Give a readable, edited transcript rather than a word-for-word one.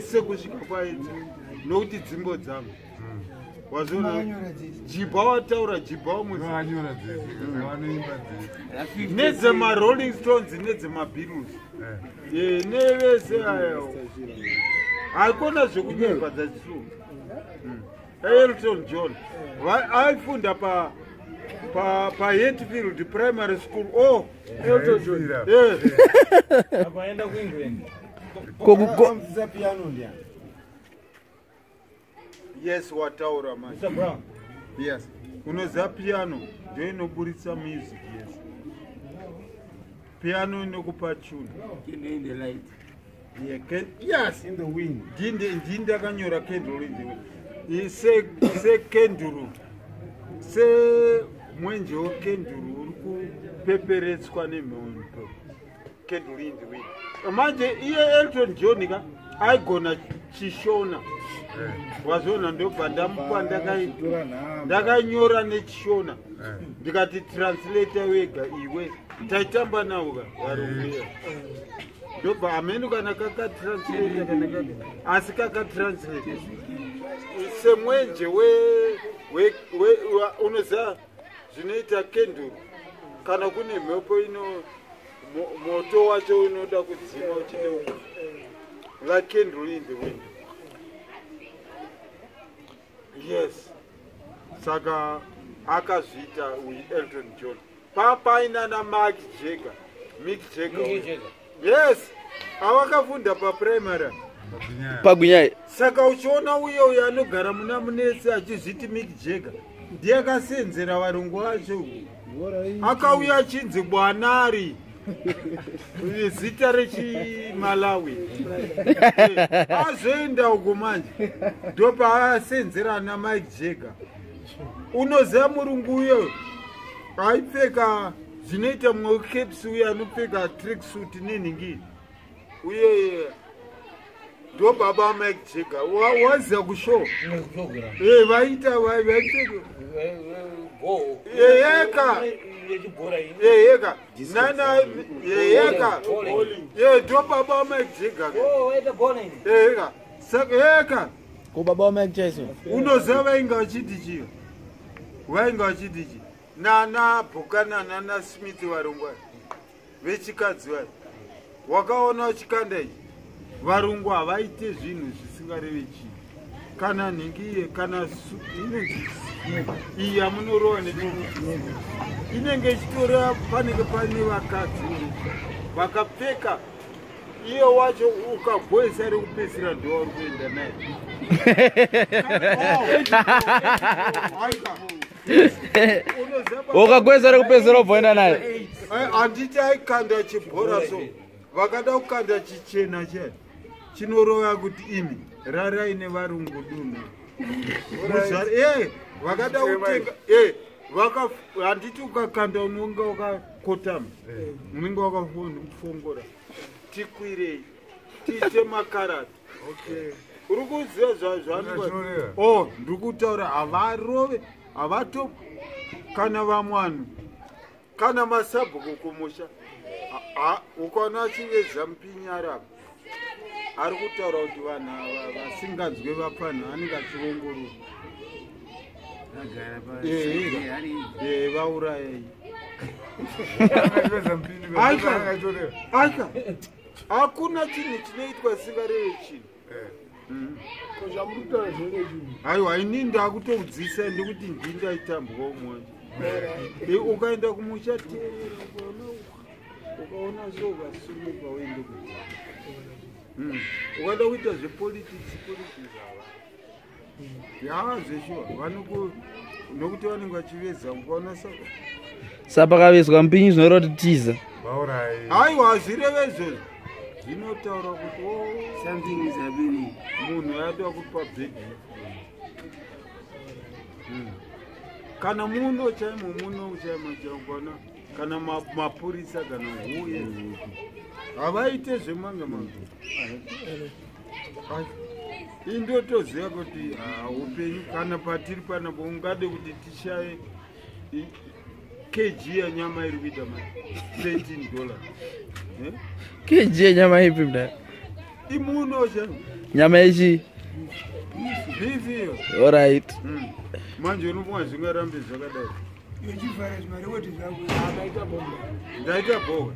Vese kusvika kwaedza, nokuti dzimbo dzangu wazviona. Jibha wataura, jibha Vakanyora dzese, vanoimba dzese. NedzemaRolling Stones, nedzemaBeatles. Nevese aya, haikona zvekunyepa dzachisu. Elton John aifunda paHatfield Primary School. Oh, Elton John. Akaenda kuEngland. Akamudzidzisa piano ndiani? Yes, wataura manje. Mr Brown. Yes, unoziva piano ndio inoburitsa music. Yes, piano inokupa tune. Candle in the light. Yeah, yes. In the wind. Ndini ndakanyora Candle in the Wind. Sekenduru, semwenje wekenduru uri kupeperetswa nemhepo, candle in the wind. Manje iye Elton John ka aigona chiShona, wazviona? Ndobva ndamupa, ndakanyora nechiShona, ndikati, "Translate wega iwe." Taitamba navo ka varungu. Ndobva hameno kana kakatranslate kana kaka, asi kakatranslate semwenje unoziva zvinoita kenduru kana kune mhepo ino moto wacho unoda kudzima uchine umwe, like candle in the wind. Yes, saka akazviita uyu Elton John. Papaina naMick Jagger, Mick Jagger. Mick Jagger. Yes, avakafunda paprimary. Pagwinyai. Saka uchiona uye uyo anogara muna Munetsi achizviti Mick Jagger, ndiye akasenzera varungu vacho. Akauya achinzi Bwanari, zita rechiMalawi. Azoenda uko manje ndopaasenzera ana Mike Jagger. Unoziva murungu uyo aipfeka zvinoita mumwe wecaps, uyo anopfeka tracksuit nenhingi uye, ndo baba Mike Jagger. Waziva kushow? Program. Vaita vaipfeka Go. Yeyeka. Yechibhora iyi. Yeyeka nana, yeyeka. Bowling. Ye, ndo baba Mike Jagger. Oh, waita bowling. Yeyeka, saka yeka. Ko baba waMike Tyson? Unoziva vainga vachiti chiyo, vainga vachiti chi nana Bhukana nana Smith, varungu ava vechikadzi vari wakaona uchikanda ichi. Varungu havaite zvinhu zvisingarevi chii, kana nhingi iye, kana inonzi iyi yamunorova inenge ichitora, panenge pane vakadzi vakapfeka, iye wacho ukagoisa rekupedzisira ndowauri kuenda naye. Aika. Unoziva Ukagweza rekupedzisira ubvoenda naye. Handiti aikanda chibhora, so vakada kukanda chichena chiya chinorova kuti imi rarai nevarungu dunhu. Vakada kutenga handiti ukakanda unonga wakakotama, unenge wakafongora, tikwirei tiite makarati. Uri kuziva zvavanenge? Zvinoreva. O, ndiri kutaura, havarove, havato kana vamwe vanhu, kana masabhuku kumusha. Ukaona achiveza mupinyarapa, ari kutaura kuti vanhu ava vasinganzwe vapfanha, anenge achiongorora. Vaurayai. Angachiveza mupini. Aika. Angachitoreva. Aika, hakuna chinhu chinoitwa singareve chinhu. Ko zvamuri kutaura zvine chinhu? Aiwa, ini ndakutokudzisa ndikuti ndini ndaitambwa umwanje. Ukaenda kumusha, teerera, ukaona so ukasumuka uende kuti ukada kuita zvepolitics, politics hava ya zveshuwa vanoku, nokuti vanenge vachiveza, ukaona sa Saka pakavezwa mupinyi zvinoreva kuti tiza? Vaurayi. Aiwa, hazvireve izvozvo, zvinotaura kuti oh, Something is happening. Munhu ada kupa bhegi. Kana muno chaimo, muno chaimo chaukona, kana mapurisa kana huye havaite zvemanga manga. Indotoziva kuti upenyu kana patiri panapo, ungade kuti tishaye kg yenyama iri kuita ma $13, eh? Kg yenyama ipi mudai? Imuno chaimo. Nyama yechi. Beef iyo. Alright. Manje unofunga zvingarambe zvakadai. Yechivhara zvimarekoti zvako. Ndaita bhoka.